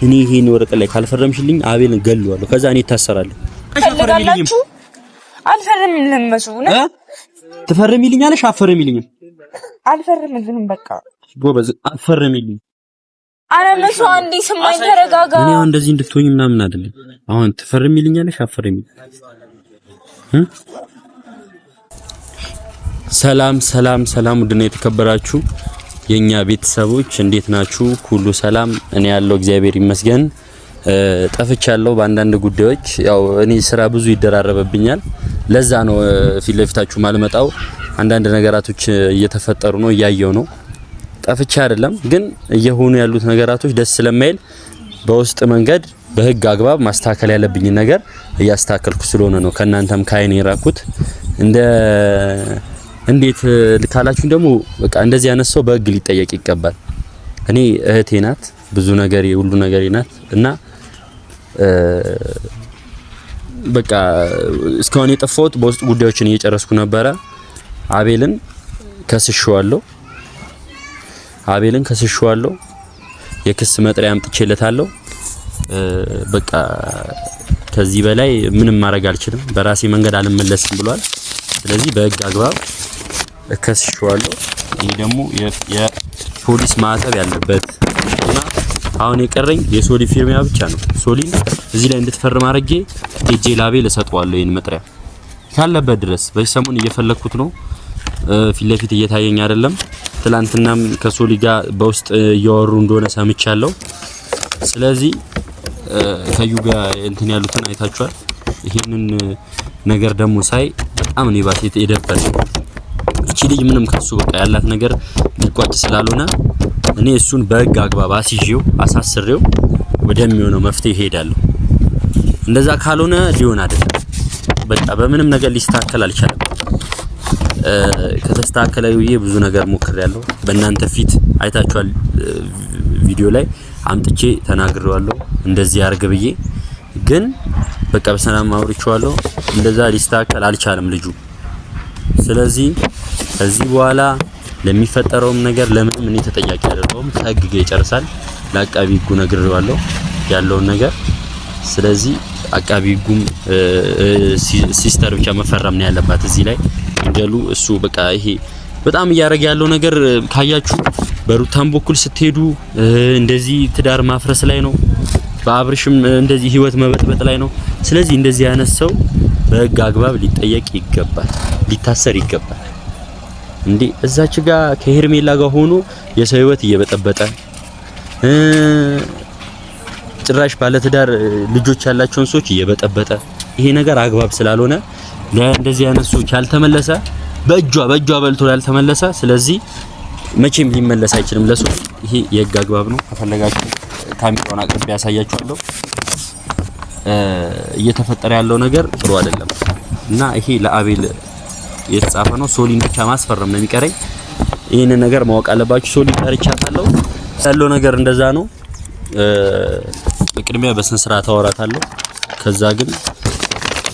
እኔ ይሄን ወረቀት ላይ ካልፈረምሽልኝ አቤልን ገለዋለሁ። ከዛ እኔ እታሰራለሁ። ፈልጋላችሁ አልፈርምልህም። መሱ ትፈርሚልኛለሽ? አትፈርሚልኝም? አልፈርምልህም። በቃ ጎበዝ፣ አትፈርሚልኝ። አረ መሱ አንዴ ስማኝ፣ ተረጋጋ። እኔ አሁን እንደዚህ እንድትሆኝ ምናምን አይደለም። አሁን ትፈርሚልኛለሽ? አትፈርሚልኝም? ሰላም ሰላም ሰላም፣ ውድና የተከበራችሁ የኛ ቤተሰቦች እንዴት ናችሁ? ሁሉ ሰላም? እኔ ያለው እግዚአብሔር ይመስገን። ጠፍቻለሁ በአንዳንድ ጉዳዮች። ያው እኔ ስራ ብዙ ይደራረበብኛል። ለዛ ነው ፊት ለፊታችሁ ማልመጣው። አንዳንድ ነገራቶች እየተፈጠሩ ነው፣ እያየው ነው። ጠፍቻ አይደለም ግን እየሆኑ ያሉት ነገራቶች ደስ ስለማይል በውስጥ መንገድ በህግ አግባብ ማስተካከል ያለብኝን ነገር እያስተካከልኩ ስለሆነ ነው ከእናንተም ከአይን የራኩት። እንደ እንዴት ልካላችሁ ደግሞ በቃ እንደዚህ አይነት ሰው በህግ ሊጠየቅ ይገባል። እኔ እህቴ ናት፣ ብዙ ነገር ሁሉ ነገር ናት እና በቃ እስካሁን የጠፋሁት በውስጥ ጉዳዮችን እየጨረስኩ ነበረ። አቤልን ከስሼዋለሁ። አቤልን ከስሼዋለሁ። የክስ መጥሪያ አምጥቼለታለሁ። በቃ ከዚህ በላይ ምንም ማድረግ አልችልም፣ በራሴ መንገድ አልመለስም ብሏል። ስለዚህ በህግ አግባብ እከስሼዋለሁ። ይሄ ደግሞ የፖሊስ ማዕተብ ያለበት እና አሁን የቀረኝ የሶሊ ፊርሚያ ብቻ ነው። ሶሊን እዚህ ላይ እንድትፈርም አድርጌ ሄጄ ላቤል እሰጠዋለሁ። ይሄን መጥሪያ ካለበት ድረስ በዚህ ሰሞን እየፈለኩት ነው። ፊት ለፊት እየታየኝ አይደለም። ትላንትናም ከሶሊ ጋር በውስጥ እያወሩ እንደሆነ ሰምቻለሁ። ስለዚህ ከዩ ጋር እንትን ያሉትን አይታችኋል። ይሄንን ነገር ደግሞ ሳይ በጣም ነው ባስ የደበረኝ። እቺ ልጅ ምንም ከሱ በቃ ያላት ነገር ሊቋጭ ስላልሆነ እኔ እሱን በህግ አግባብ አስይዤው አሳስሬው ወደሚሆነው መፍትሄ እሄዳለሁ። እንደዛ ካልሆነ ሊሆን አይደለም። በቃ በምንም ነገር ሊስተካከል አልቻለም። ከተስተካከለ ብዬ ብዙ ነገር ሞክሬያለሁ። በእናንተ ፊት አይታችኋል። ቪዲዮ ላይ አምጥቼ ተናግሬዋለሁ። እንደዚህ አርግ ብዬ ግን በቃ በሰላም አውርቼዋለሁ። እንደዛ ሊስተካከል አልቻለም ልጁ። ስለዚህ ከዚህ በኋላ ለሚፈጠረውም ነገር ለምንም እኔ ተጠያቂ አይደለሁም። ከህግ ጋር ይጨርሳል። ለአቃቢ ህጉ ነግሬዋለሁ ያለውን ነገር። ስለዚህ አቃቢ ህጉም sister ብቻ መፈረም ነው ያለባት እዚህ ላይ ወንጀሉ እሱ በቃ ይሄ በጣም እያደረገ ያለው ነገር ካያችሁ በሩታም በኩል ስትሄዱ እንደዚህ ትዳር ማፍረስ ላይ ነው፣ በአብርሽም እንደዚህ ህይወት መበጥበጥ ላይ ነው። ስለዚህ እንደዚህ አይነት ሰው በህግ አግባብ ሊጠየቅ ይገባል፣ ሊታሰር ይገባል። እንዴ እዛች ጋር ከሄርሜላ ጋር ሆኖ የሰው ህይወት እየበጠበጠ ጭራሽ ባለትዳር ልጆች ያላቸውን ሰዎች እየበጠበጠ ይሄ ነገር አግባብ ስላልሆነ ለእንደዚህ አይነት ሰዎች ያልተመለሰ በእጇ በእጇ በልቶ ያልተመለሰ፣ ስለዚህ መቼም ሊመለስ አይችልም። ለሱ ይሄ የህግ አግባብ ነው። ከፈለጋችሁ ካሜራውን አቅርቤ ያሳያችኋለሁ። እየተፈጠረ ያለው ነገር ጥሩ አይደለም እና ይሄ ለአቤል የተጻፈ ነው። ሶሊን ብቻ ማስፈረም ነው የሚቀረኝ። ይህንን ነገር ማወቅ አለባችሁ። ሶሊን ጠርቻታለሁ። ያለው ነገር እንደዛ ነው። በቅድሚያ በስነ ስርዓት አወራታለሁ። ከዛ ግን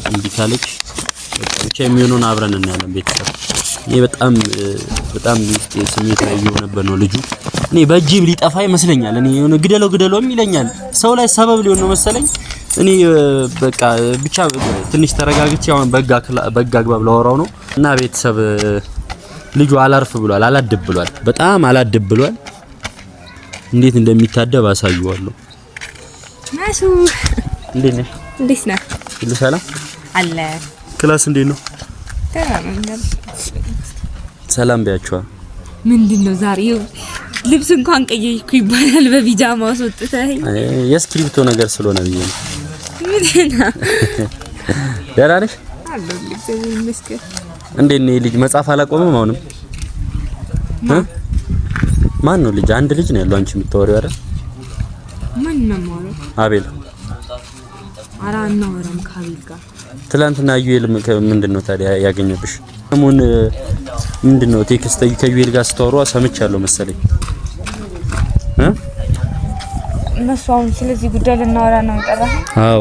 እምቢ ካለች ብቻ የሚሆነውን አብረን እናያለን። ቤተሰብ እኔ በጣም በጣም ውስጤ ስሜት ላይ እየሆነበት ነው ልጁ። እኔ በእጅብ ሊጠፋ ይመስለኛል። እኔ የሆነ ግደለው ግደለውም ይለኛል። ሰው ላይ ሰበብ ሊሆን ነው መሰለኝ። እኔ በቃ ብቻ ትንሽ ተረጋግቼ አሁን በህግ አግባብ ላወራው ነው እና ቤተሰብ ልጁ አላርፍ ብሏል፣ አላድብ ብሏል፣ በጣም አላድብ ብሏል። እንዴት እንደሚታደብ አሳየዋለሁ። መሱ እንዴት ነሽ? እንዴት ነህ? ሁሉ ሰላም አለ። class እንዴት ነው? ሰላም ቢያችኋል። ምንድን ነው ዛሬ ልብስ እንኳን ቀየርኩ ይባላል። በቢጃማ አስወጥተኸኝ የእስክሪብቶ ነገር ስለሆነ ብዬ ነው። ምንድን ነው? ደህና ነሽ? አለሁ እግዚአብሔር ይመስገን። እንዴት ነው ልጅ መጻፍ አላቆመም? አሁንም ማን ነው ልጅ? አንድ ልጅ ነው ያለው። አንቺ የምታወሪው አይደል? ማን ነው የማወራው? አቤል። ኧረ አናወራም ከአቤል ጋር። ትላንትና ዩኤል ምንድን ነው ታዲያ ያገኘብሽ? ሰሞን ምንድን ነው text ከዩኤል ጋር ስታወሩ ሰምቻለሁ መሰለኝ እ እነሱ አሁን ስለዚህ ጉዳይ ልናወራ ነው የጠራኸኝ? አዎ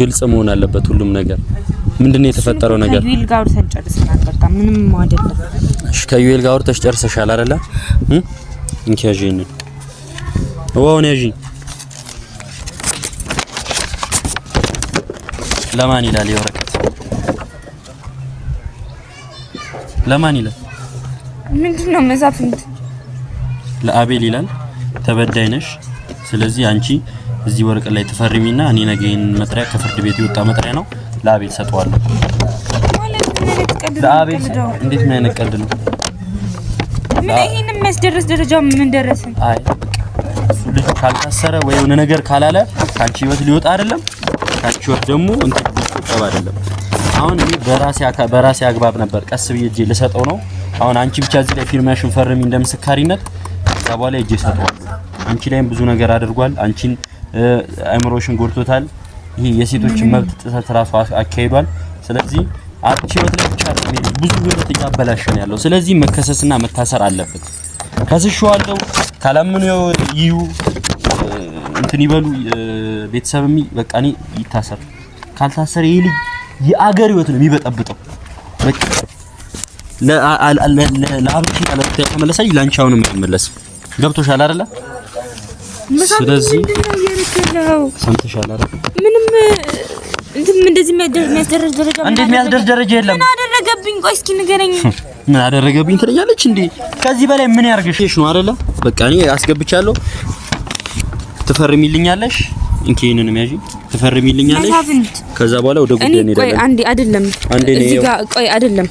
ግልጽ መሆን አለበት ሁሉም ነገር። ምንድን ነው የተፈጠረው ነገር? ከዩኤል ጋር አውርተን ጨርሰናል። በቃ ምንም አይደለም። እሺ ከዩኤል ጋር አውርተሽ ጨርሰሻል አይደለ? እንኪ ያዢ፣ ይሄንን ውሃውን ያዢ። ለማን ይላል የወረቀት ለማን ይላል? ምንድን ነው መሳፍንት? ለአቤል ይላል። ተበዳይ ነሽ። ስለዚህ አንቺ እዚህ ወረቀት ላይ ትፈርሚና እኔ ነገ ይሄን መጥሪያ ከፍርድ ቤት የወጣ መጥሪያ ነው ለአቤል ሰጠዋለሁ። ለአቤል እንዴት ምን አይነት ቀልድ ነው? ምን ይሄን የሚያስደርስ ደረጃ ምን ደረስን? አይ እሱ ልጅ ካልታሰረ ወይ የሆነ ነገር ካላለ ካንቺ ህይወት ሊወጣ አይደለም። ካንቺ ህይወት ደግሞ እንትን ሊቆጠብ አይደለም። አሁን እኔ በራሴ አግባብ ነበር ቀስ ብዬ እጄ ልሰጠው ነው። አሁን አንቺ ብቻ እዚህ ላይ ፊርማሽን ፈርሚ እንደ ምስካሪነት፣ ከዛ በኋላ እጄ እሰጠዋለሁ። አንቺ ላይም ብዙ ነገር አድርጓል። አንቺን አእምሮሽን ጎድቶታል። ይሄ የሴቶችን መብት ጥሰት ራሱ አካሂዷል። ስለዚህ አንቺ ህይወት ላይ ብቻ አይደለም ብዙ ህይወት እያበላሸ ነው ያለው። ስለዚህ መከሰስና መታሰር አለበት። ከስሼዋለሁ። ካላመኑ ይዩ እንትን ይበሉ ቤተሰብም በቃ እኔ ይታሰር። ካልታሰረ ይሄ ልጅ የአገር ህይወት ነው የሚበጠብጠው። በቃ ለአብርሽ ለሩታ ተመለሰ ላንቺ አሁንም አይመለስም። ገብቶሻል አይደለ? ስለዚህ ሰምተሻል አይደል? ምንም እንትን እንደዚህ የሚያስደርስ ደረጃ እንዴት የሚያስደርስ ደረጃ የለም። ምን አደረገብኝ? ቆይ እስኪ ንገረኝ። ምን አደረገብኝ ትለኛለች እንዴ? ከዚህ በላይ ምን ያርግሽ ነው አይደለ? በቃ እኔ አስገብቻለሁ። ትፈርሚልኛለሽ? እንኪ ይሄንንም ያዢ፣ ትፈርሚልኛለሽ። ከዛ በኋላ ወደ ጉዳይ እንሄዳለን። ቆይ አንዴ አይደለም፣ እዚህ ጋር ቆይ አይደለም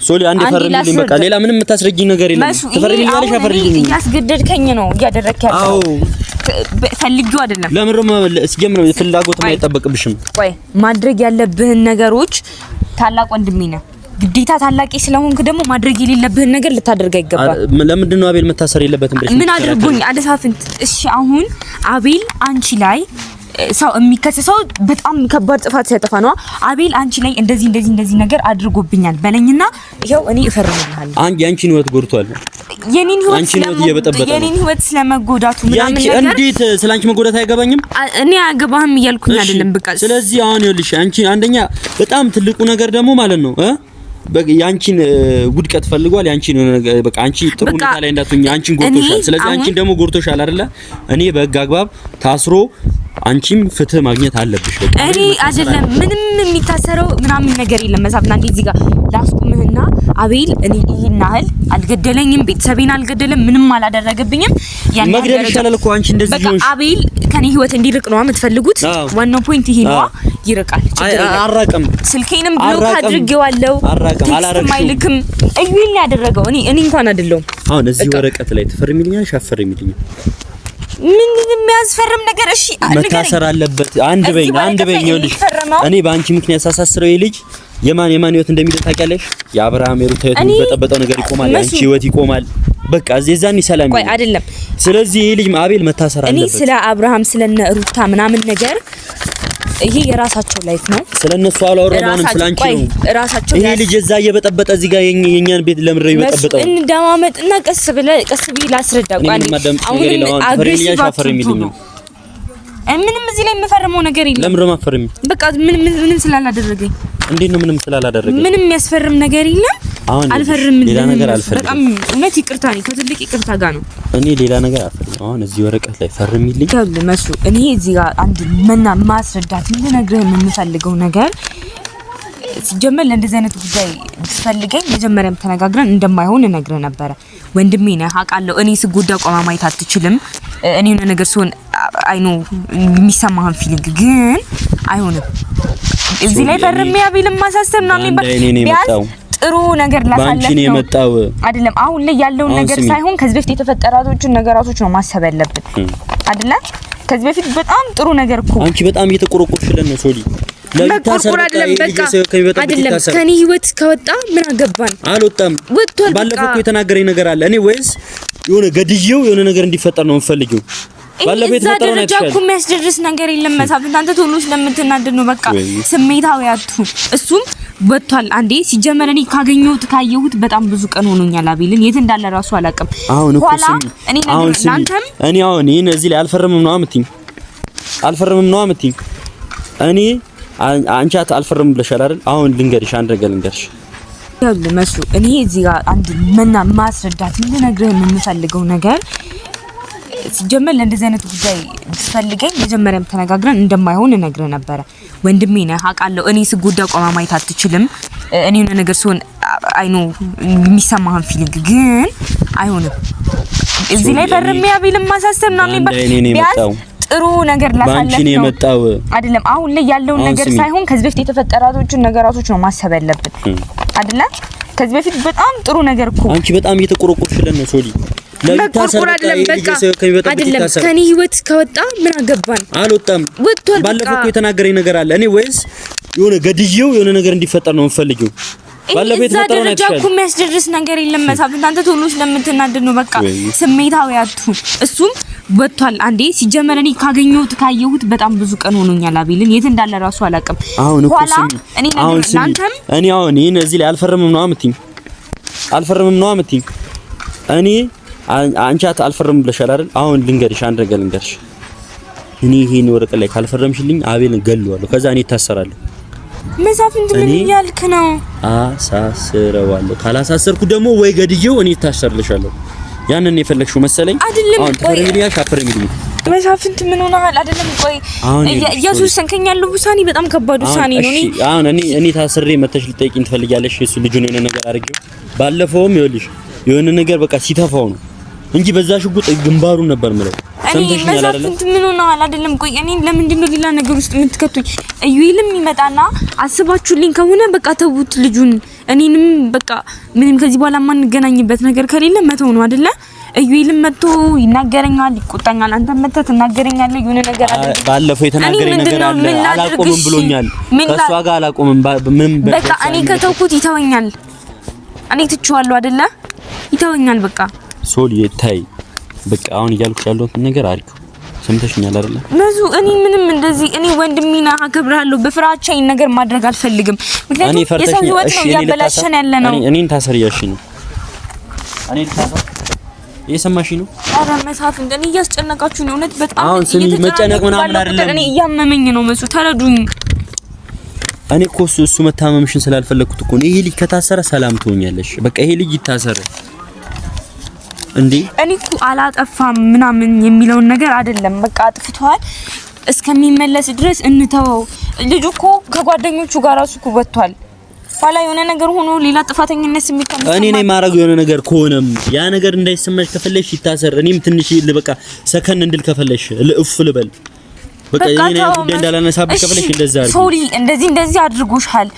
ሶሊ አንዴ ፈርሚልኝ። በቃ ሌላ ምንም የምታስረጂኝ ነገር የለም። ትፈርሚልኛለሽ? አፈርሚልኝ። እያስገደድከኝ ነው እያደረክ ያለው። አዎ ፈልጊው አይደለም። ለምን ነው እስጀምረው? ፍላጎትም አይጠበቅብሽም። ቆይ ማድረግ ያለብህን ነገሮች ታላቅ ወንድሜ ነህ፣ ግዴታ ታላቂ ስለሆንክ ደግሞ ማድረግ የሌለብህን ነገር ልታደርግ አይገባም። ለምንድን ነው አቤል መታሰር የለበትም ብለሽ? ምን አድርጎኝ አለሳፍንት? እሺ አሁን አቤል አንቺ ላይ ሰው የሚከሰሰው በጣም ከባድ ጥፋት ሲያጠፋ ነው። አቤል አንቺ ላይ እንደዚህ እንደዚህ እንደዚህ ነገር አድርጎብኛል በለኝና ይኸው እኔ እፈርምልሃለሁ። አንቺ ያንቺን ህይወት ጎድቷል። የኔን ህይወት ስለመጎዳቱ ምናምን ነገር እንዴት ስላንቺ መጎዳት አይገባኝም። እኔ አያገባህም እያልኩኝ አይደለም። በቃ ስለዚህ አሁን ይኸውልሽ አንቺ አንደኛ በጣም ትልቁ ነገር ደግሞ ማለት ነው ያንቺን ውድቀት ፈልጓል። ያንቺን በቃ አንቺ ጥሩ ሁኔታ ላይ እንዳትሆኚ አንቺን ጎድቶሻል። ስለዚህ አንቺን ደግሞ ጎድቶሻል አይደለ? እኔ በህግ አግባብ ታስሮ አንቺም ፍትህ ማግኘት አለብሽ። በቃ እኔ አይደለም ምንም የሚታሰረው ምናምን ነገር የለም። መሳፍና እንዴ እዚህ ጋር ላስቁምህና አቤል እኔ ይሄን ያህል አልገደለኝም፣ ቤተሰቤን አልገደለም፣ ምንም አላደረገብኝም። ያን መግደል ይሻላል እኮ አንቺ እንደዚህ በቃ አቤል ከኔ ህይወት እንዲርቅ ነው የምትፈልጉት። ዋናው point ይሄ ነው። ይርቃል፣ ችግር የለም። አራቀም፣ ስልኬንም block አድርጌዋለሁ። አራቀም፣ አላረቅም፣ አይልክም። እዩል ያደረገው እኔ እንኳን አይደለሁም። አሁን እዚህ ወረቀት ላይ ትፈርሚልኛለሽ? አትፈርሚልኝም? ምን የሚያስፈርም ነገር? እሺ መታሰር አለበት። አንድ በይኝ፣ አንድ በይኝ። ይኸውልሽ እኔ በአንቺ ምክንያት ሳሳስረው ይሄ ልጅ የማን የማን ህይወት እንደሚደርስ ታውቂያለሽ? የአብርሃም የሩታ ህይወት የሚበጠበጠው ነገር ይቆማል፣ የአንቺ ህይወት ይቆማል። በቃ እዚህ የዛኔ ሰላም ቆይ አይደለም። ስለዚህ ይሄ ልጅ አቤል መታሰር አለበት። እኔ ስለ አብርሃም ስለነ ሩታ ምናምን ነገር ይሄ የራሳቸው life ነው። ስለነሱ አላወራም። አሁንም ስላንቺ ነው። ራሳቸው ይሄ ልጅ እዛ እየበጠበጠ እዚህ ጋር የኛን ቤት ለምድር ይበጠበጠው። እንደማመጥና ቀስ ብለህ ቀስ ብዬ ላስረዳ። ቆይ አሁን aggressive አትሁን። ምንም እዚህ ላይ የምፈርመው ነገር የለም። ለምንድን ነው የማትፈርሚው? በቃ ምንም ምንም ስላላደረገኝ። እንዴት ነው ምንም ስላላደረገኝ? ምንም የሚያስፈርም ነገር የለም። አልፈርም። ሌላ ነገር አልፈልግም። በጣም እውነት ይቅርታ ነኝ፣ ከትልቅ ይቅርታ ጋር ነው። እኔ ሌላ ነገር አልፈልግም። አሁን እዚህ ወረቀት ላይ ፈርሚልኝ። ይኸውልህ መሱ፣ እኔ እዚህ ጋር አንድ መና ማስረዳት ልነግርህ የምፈልገው ነገር ሲጀመር ለእንደዚህ አይነት ጉዳይ ብትፈልገኝ መጀመሪያም ተነጋግረን እንደማይሆን እነግርህ ነበረ። ወንድሜ ነህ አውቃለሁ። እኔ ስጎዳ ቆማ ማየት አትችልም። እኔ የሆነ ነገር ሲሆን I know የሚሰማህን feeling ግን አይሆንም። እዚህ ላይ ፈርሜ አቤልን ማሳሰብ ምናምን ቢያንስ ጥሩ ነገር ላሳለፍ ነው የመጣው አይደለም። አሁን ላይ ያለውን ነገር ሳይሆን ከዚህ በፊት የተፈጠራቶችን ነገራቶች ነው ማሰብ ያለብን አይደለ? ከዚህ በፊት በጣም ጥሩ ነገር እኮ አንቺ በጣም እየተቆረቆርሽልን ነው ሶሊ። መቆርቆር አይደለም በቃ አይደለም። ከኔ ህይወት ከወጣ ምን አገባን? አልወጣም፣ ወጥቷል። ባለፈው እኮ የተናገረኝ ነገር አለ። እኔ ወይስ የሆነ ገድዬው የሆነ ነገር እንዲፈጠር ነው የምፈልጊው? ባለፈው የተፈጠረው ደረጃ እኮ የሚያስደርስ ነገር የለም። መሳፍንት አንተ ቶሎ ስለምትናደድ ነው። በቃ ስሜታዊ አትሁን። እሱም ወጥቷል። አንዴ ሲጀመር እኔ ካገኘሁት ካየሁት በጣም ብዙ ቀን ሆኖኛል። አቤልን የት እንዳለ ራሱ አላውቅም። አሁን እኮ ስሚ፣ አሁን ስሚ፣ እኔ አሁን ይሄን እዚህ ላይ አልፈርምም ነው የምትይኝ? አልፈርምም ነው የምትይኝ? እኔ አንቺ አልፈርምም ብለሻል አይደል? አሁን ልንገርሽ፣ አንድ ነገር ልንገርሽ። ይኸውልህ መሱ፣ እኔ እዚህ ጋር አንድ መና ማስረዳት ልነግርህ የምፈልገው ነገር ሲጀመር ለእንደዚህ አይነት ጉዳይ ብትፈልገኝ መጀመሪያም ተነጋግረን እንደማይሆን እነግርህ ነበረ። ወንድሜ ነህ አውቃለሁ። እኔ ስጎዳ ቆማ ማየት አትችልም። እኔ የሆነ ነገር ሲሆን I know የሚሰማህን feeling ግን አይሆንም። እዚህ ላይ ፈርሜ አቤልን ማሳሰብ ነው የሚባል ቢያንስ ጥሩ ነገር ላሳለፍ ነው የመጣው አይደለም። አሁን ላይ ያለውን ነገር ሳይሆን ከዚህ በፊት የተፈጠራቶችን ነገራቶች ነው ማሰብ ያለብን አይደለ? ከዚህ በፊት በጣም ጥሩ ነገር እኮ አንቺ በጣም እየተቆረቆርሽልን ነው ሶሊ። መቆርቆር አይደለም በቃ አይደለም። ከኔ ህይወት ከወጣ ምን አገባን? አልወጣም፣ ወጥቷል። ባለፈው እኮ የተናገረኝ ነገር አለ። እኔ ወይስ የሆነ ገድዬው የሆነ ነገር እንዲፈጠር ነው የምፈልጊው? ባለፈው የተፈጠረው ነገር እኮ የሚያስደርስ ነገር የለም። መሳፍንት አንተ ቶሎ ስለምትናደድ ነው። በቃ ስሜታዊ አትሁን። እሱም ወጥቷል። አንዴ ሲጀመር እኔ ካገኘሁት ካየሁት በጣም ብዙ ቀን ሆኖኛል። አቤልን የት እንዳለ ራሱ አላውቅም። አሁን እኮ ስሚ፣ አሁን ስሚ፣ እኔ አሁን ይሄን እዚህ ላይ አልፈርምም ነው የምትይኝ? አልፈርምም ነው የምትይኝ? እኔ አንቺ አልፈርምም ብለሻል አይደል? አሁን ልንገርሽ፣ አንድ ነገር ልንገርሽ። እኔ ይሄን ወረቀት ላይ ካልፈረምሽልኝ አቤልን ገለዋለሁ። ከዛ እኔ እታሰራለሁ። መሳፍንት ምን እያልክ ነው? አሳስረዋለሁ። ካላሳሰርኩ ደግሞ ወይ ገድዬው እኔ እታሰርልሻለሁ። ያንን የፈለግሽው መሰለኝ። አይደለም አሁን ትፈርሚልኛለሽ? አትፈርሚልኝም? መሳፍንት ምን ሆነሃል? አይደለም ቆይ፣ እያስወሰንከኝ ያለው ውሳኔ በጣም ከባድ ውሳኔ ነው። እኔ አሁን እኔ ታስሬ መተሽ ልጠይቂኝ ትፈልጊያለሽ? እሱ ልጁን የሆነ ነገር አድርጌው ባለፈውም ይኸውልሽ የሆነ ነገር በቃ ሲተፋው ነው እንጂ በዛ ሽጉጥ ግንባሩን ነበር ምለው። ሰምተሽኛል አይደለም? መሳፍንት ምን ሆነሃል? አይደለም ቆይ፣ እኔ ለምንድን ነው ሌላ ነገር ውስጥ የምትከቱኝ? እዩኤልም ይመጣና አስባችሁልኝ ከሆነ በቃ ተዉት ልጁን። እኔንም በቃ ምንም ከዚህ በኋላ የማንገናኝበት ነገር ከሌለ መተው ነው አይደለ? እዩኤልም መጥቶ ይናገረኛል፣ ይቆጣኛል። አንተ መጥተህ ትናገረኛለህ። የሆነ ነገር አለ። ባለፈው የተናገረኝ ነገር አለ። አላቆምም ብሎኛል። ከእሷ ጋር አላቆምም። ምንም በቃ እኔ ከተውኩት ይተወኛል። እኔ ትቼዋለሁ አይደለ? ይተወኛል በቃ ሶል የታይ በቃ አሁን እያልኩሽ ያለሁት ነገር አድርጊው። ሰምተሽኛል አይደለ? መዙ እኔ ምንም እንደዚህ እኔ ወንድሜና አከብርሃለሁ። በፍራቻ ይሄን ነገር ማድረግ አልፈልግም። ምክንያቱም የሰው ህይወት ነው እያበላሸን ያለ ነው። እኔን ታሰር እያልሽኝ ነው። እኔ ታሰር እየሰማሽኝ ነው? ኧረ መሳፍንት እኔ እያስጨነቃችሁ ነው እውነት በጣም አሁን ስሚ፣ መጨነቅ ምናምን አይደለም። እኔ እያመመኝ ነው መሱ፣ ተረዱኝ። እኔ እኮ እሱ መታመምሽን ስላልፈለኩት እኮ ነው። ይሄ ልጅ ከታሰረ ሰላም ትሆኛለሽ። በቃ ይሄ ልጅ ይታሰረ እንዴ። እኔ እኮ አላጠፋም ምናምን የሚለውን ነገር አይደለም። በቃ አጥፍቷል፣ እስከሚመለስ ድረስ እንተወው። ልጁ እኮ ከጓደኞቹ ጋር ራሱ እኮ ወጥቷል። ኋላ የሆነ ነገር ሆኖ ሌላ ጥፋተኝነት ስሜት እኔ ነኝ የማደርገው የሆነ ነገር ከሆነም ያ ነገር እንዳይሰማሽ ከፈለሽ ይታሰር። እኔም ትንሽ በቃ ሰከን እንድል ከፈለሽ እፍ ልበል። በቃ የኔ ጉዳይ እንዳላነሳብሽ ከፈለሽ እንደዛ አድርጊ። sorry እንደዚህ እንደዚህ አድርጎሻል፣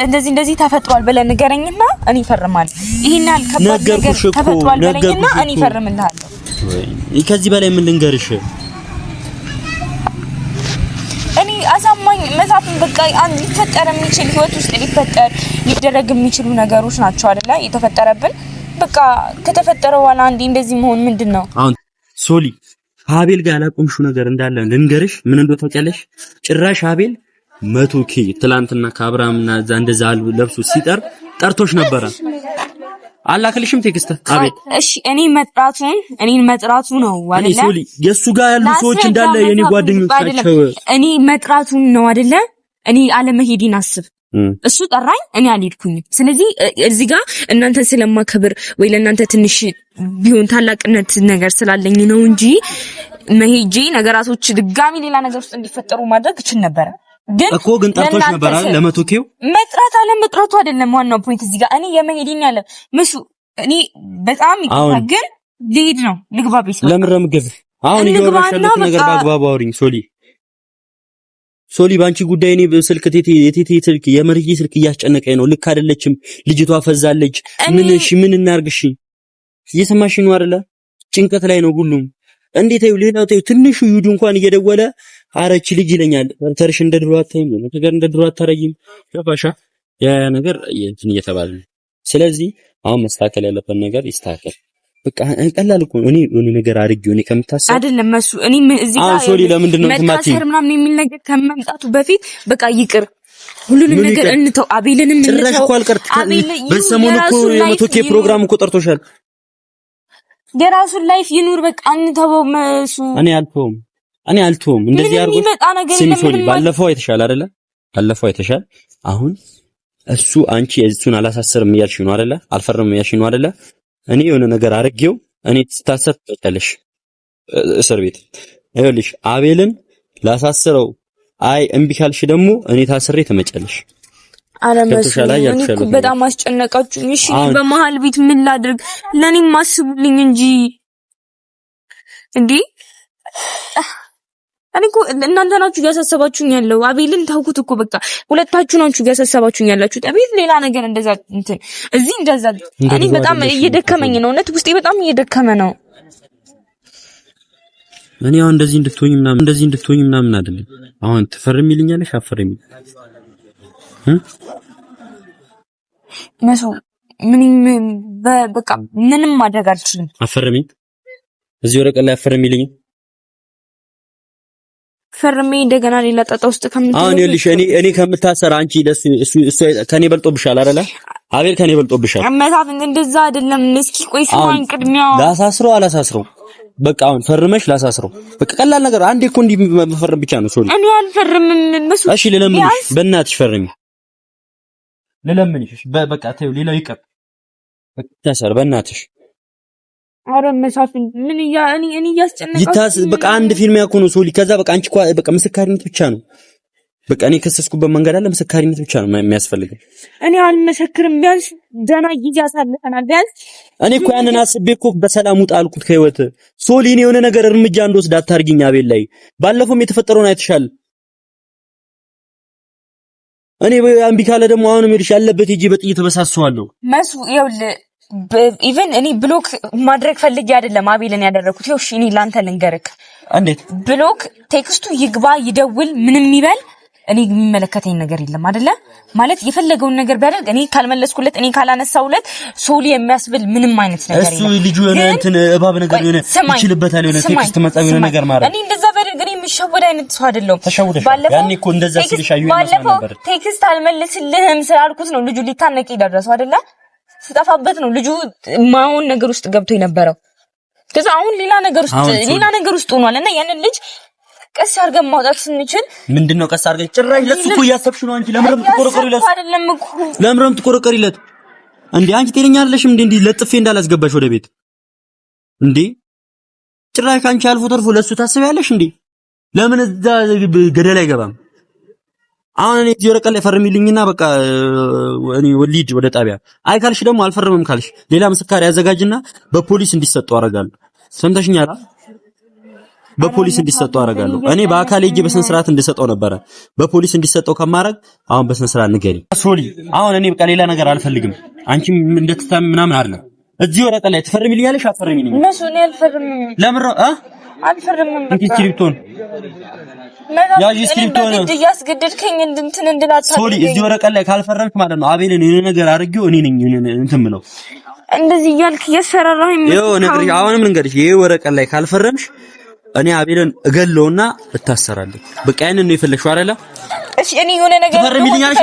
እንደዚህ እንደዚህ ተፈጥሯል ብለህ ንገረኝና እኔ እፈርማለሁ። ይሄን ያህል ከባድ ነገር ተፈጥሯል በለኝና እኔ እፈርምልሃለሁ። ከዚህ በላይ ምን ልንገርሽ? እኔ አሳማኝ መሳፍን በቃ አንድ ሊፈጠር የሚችል ህይወት ውስጥ ሊፈጠር ሊደረግ የሚችሉ ነገሮች ናቸው አይደለ? የተፈጠረብን በቃ ከተፈጠረ በኋላ አንዴ እንደዚህ መሆን ምንድን ነው አሁን ሶሊ ከአቤል ጋር ያላቆምሽው ነገር እንዳለ ልንገርሽ። ምን እንደው ታውቂያለሽ? ጭራሽ አቤል 100K ትላንትና ከአብርሃምና እዛ እንደዛ ለብሶ ሲጠር ጠርቶሽ ነበረ። አላክልሽም text አቤል። እሺ እኔ መጥራቱን እኔን መጥራቱ ነው አይደለ? ሶሊ የሱ ጋር ያሉ ሰዎች እንዳለ የኔ ጓደኞች ናቸው። እኔ መጥራቱን ነው አይደለ? እኔ አለመሄዴን አስብ። እሱ ጠራኝ፣ እኔ አልሄድኩኝም። ስለዚህ እዚህ ጋር እናንተን ስለማከብር ወይ ለእናንተ ትንሽ ቢሆን ታላቅነት ነገር ስላለኝ ነው እንጂ መሄጄ ነገራቶች ድጋሚ ሌላ ነገር ውስጥ እንዲፈጠሩ ማድረግ እችል ነበረ። ግን እኮ ግን ጠርቶሽ ነበር አይደል? ለ100 K ው መጥራት አለ መጥራቱ አይደለም ዋናው point እዚህ ጋር እኔ የመሄዴን ያለ ምሱ እኔ በጣም ይቅርታ፣ ግን ልሄድ ነው ልግባ ቤት። ለምን ረምገብ አሁን እያወራሽ ያለሁት ነገር በአግባቡ አውሪኝ ሶሊ። ሶሊ ባንቺ ጉዳይ እኔ ስልክ የቴቴ ስልክ የመርዬ ስልክ እያስጨነቀኝ ነው። ልክ አይደለችም ልጅቷ፣ ፈዛለች። ምን እሺ ምን እናርግሽ? እየሰማሽ ነው አይደለ? ጭንቀት ላይ ነው ሁሉም። እንዴት ይኸው ሌላው ተይው፣ ትንሹ ይሁዱ እንኳን እየደወለ አረች ልጅ ይለኛል። ተርሽ እንደ ድሮ አታይም፣ ነገር እንደ ድሮ አታረጊም። ገባሻ? ያ ነገር እንትን እየተባለ ነው። ስለዚህ አሁን መስተካከል ያለበት ነገር ይስተካከል። በቃ ቀላል እኮ ነው። እኔ የሆነ ነገር አድርጌው እኔ ከምታሰር አይደለም እሱ እኔ እዚህ ጋር ሶሊ ለምንድን ነው መታሰር ምናምን የሚል ነገር ከመምጣቱ በፊት በቃ ይቅር፣ ሁሉንም ነገር እንተው፣ አቤልንም እንተው። ጭራሽ እኮ አልቀርት በሰሞኑ እኮ የ100 K ፕሮግራም እኮ ጠርቶሻል። የራሱን life ይኑር፣ በቃ እንተወው። እሱ እኔ አልተውም፣ እኔ አልተውም። እንደዚህ አድርጎ ስሚ ሶሊ፣ ባለፈው አይተሻል አይደለ? ባለፈው አይተሻል። አሁን እሱ አንቺ እሱን አላሳሰርም እያልሽ ነው አይደለ? አልፈርምም እያልሽ ነው አይደለ? እኔ የሆነ ነገር አድርጌው እኔ ስታሰር ትጠጫለሽ። እስር ቤት። ይኸውልሽ አቤልን ላሳስረው፣ አይ እምቢ ካልሽ ደግሞ እኔ ታስሬ ትመጫለሽ። አረ እኔ እኮ በጣም አስጨነቃችሁኝ። እሺ በመሀል ቤት ምን ላድርግ? ለኔም አስቡልኝ እንጂ እንዴ። እኔ እኮ እናንተ ናችሁ እያሳሰባችሁኝ ያለው። አቤልን ታውኩት እኮ በቃ ሁለታችሁ ናችሁ እያሳሰባችሁኝ ያላችሁት። አቤል ሌላ ነገር እንደዛ እንትን እዚህ እንደዛ። እኔ በጣም እየደከመኝ ነው፣ እውነት ውስጤ በጣም እየደከመ ነው። እኔ አሁን እንደዚህ እንድትሆኝ ምናምን እንደዚህ እንድትሆኝ ምናምን አይደለም። አሁን ትፈርሚልኛለሽ አትፈርሚልኝ? መሶ ምንም በቃ ምንም ማድረግ አልችልም። አፈርሚ እዚህ ወረቀት ላይ አፈርሚልኝ። ፈርሜ እንደገና ሌላ ጣጣ ውስጥ ከምትገቢ አሁን ይኸውልሽ፣ እኔ ከምታሰር አንቺ ለሱ እሱ እሱ ከኔ በልጦብሻል አይደለ? አቤል ከኔ በልጦብሻል። መሳፍንት እንደዛ አይደለም። እስኪ ቆይ ስማኝ፣ ቅድሚያ ላሳስረው አላሳስረው በቃ አሁን ፈርመሽ ላሳስረው። በቃ ቀላል ነገር አንዴ እኮ እንዲህ መፈረም ብቻ ነው። ሶሪ እኔ አልፈርምም። መሱ እሺ፣ ልለምንሽ፣ በእናትሽ ፈርሚ፣ ልለምንሽ። እሺ በቃ ተይው፣ ሌላው ይቅር። በቃ ታሰር፣ በእናትሽ። አረ መሳፍንት ምን እኔ እያስጨነቃችሁ ይታስ በቃ አንድ ፊልም ያኮ ነው ሶሊ። ከዛ በቃ አንቺ እኮ በቃ ምስካሪነት ብቻ ነው። በቃ እኔ ከሰስኩበት መንገድ አለ፣ ምስካሪነት ብቻ ነው የሚያስፈልገው። እኔ አልመሰክርም። ቢያንስ ደህና ጊዜ አሳልፈናል። ቢያንስ እኔ እኮ ያንን አስቤ እኮ በሰላም ውጣ አልኩት ከህይወት ሶሊ። እኔ የሆነ ነገር እርምጃ እንድወስድ አታርጊኝ አቤል ላይ። ባለፈውም የተፈጠረውን አይተሻል። እኔ እምቢ ካለ ደግሞ አሁንም ሄድሽ ያለበት ሂጂ በጥይት በሳሰዋለሁ። መሱ ይኸውልህ፣ even እኔ block ማድረግ ፈልጌ አይደለም አቤልን ያደረኩት። ይኸው እሺ፣ እኔ ላንተ ልንገርክ። እንዴት block text ኡ ይግባ ይደውል ምንም ይበል እኔ የሚመለከተኝ ነገር የለም። አይደለ ማለት የፈለገውን ነገር ቢያደርግ እኔ ካልመለስኩለት፣ እኔ ካላነሳውለት ሶሊ የሚያስብል ምንም አይነት ነገር የለም። እሱ ልጁ የሆነ እንትን እባብ ነገር የሆነ ይችልበታል፣ የሆነ text መጻፍ የሆነ ነገር ማለት እኔ እንደዛ ባደርግ እኔ የምሸወድ አይነት ሰው አይደለሁም። ተሸውደሻል። ያኔ እኮ እንደዛ ሲልሽ አዩ ባለፈው text አልመልስልህም ስላልኩት ነው ልጁ ሊታነቅ የደረሰው አይደለ? ስጠፋበት ነው ልጁ ማውን ነገር ውስጥ ገብቶ የነበረው። ከዛ አሁን ሌላ ነገር ውስጥ ሌላ ነገር ውስጥ ሆኗል እና ያንን ልጅ ቀስ አድርገን ማውጣት ስንችል ምንድነው ቀስ አድርገን ጭራሽ ለሱ እኮ እያሰብሽ ነው አንቺ። ለምረም ትቆረቆሪለት አይደለም እኮ ለምረም ትቆረቆሪለት እንዴ? አንቺ ጤነኛ አይደለሽም እንዴ? እንዴ ለጥፌ እንዳላስገባሽ ወደ ቤት እንዴ? ጭራሽ አንቺ አልፎ ተርፎ ለሱ ታስቢያለሽ እንዴ? ለምን እዛ ገደል አይገባም? አሁን እኔ እዚህ ወረቀት ላይ ፈርሚልኝና በቃ እኔ ወሊድ ወደ ጣቢያ። አይ ካልሽ ደግሞ አልፈርምም ካልሽ ሌላ ምስካሪ አዘጋጅና በፖሊስ እንዲሰጠው አደርጋለሁ። ሰምተሽኛል? በፖሊስ እንዲሰጠው አደርጋለሁ። እኔ በአካል ሄጄ በስነ ስርዓት እንድሰጠው ነበረ። በፖሊስ እንዲሰጠው ከማድረግ አሁን በስነ ስርዓት ንገሪ ሶሊ። አሁን እኔ በቃ ሌላ ነገር አልፈልግም። አንቺም እንደተታም ምናምን አይደለም። እዚህ ወረቀት ላይ ትፈርሚልኛለሽ? አትፈርሚልኝም? እነሱ እኔ አልፈርምም። ለምን አልፈርምም? እንኪ እስክሪብቶን ያዥ፣ እስክሪብቶን እያስገደድከኝ እንትን እንድላት ሶሊ። እዚህ ወረቀት ላይ ካልፈረምሽ ማለት ነው አቤልን የሆነ ነገር አድርጌው እኔ ነኝ እንትን የምለው። እንደዚህ እያልክ እያስፈራራኸኝ ይኸው ነግሬሽ፣ አሁንም ልንገርሽ፣ ይሄ ወረቀት ላይ ካልፈረምሽ እኔ አቤልን እገለውና እታሰራለሁ። በቃ ያንን ነው የፈለግሽው አይደለ? እሺ እኔ የሆነ ነገር ትፈርሚልኛለሽ?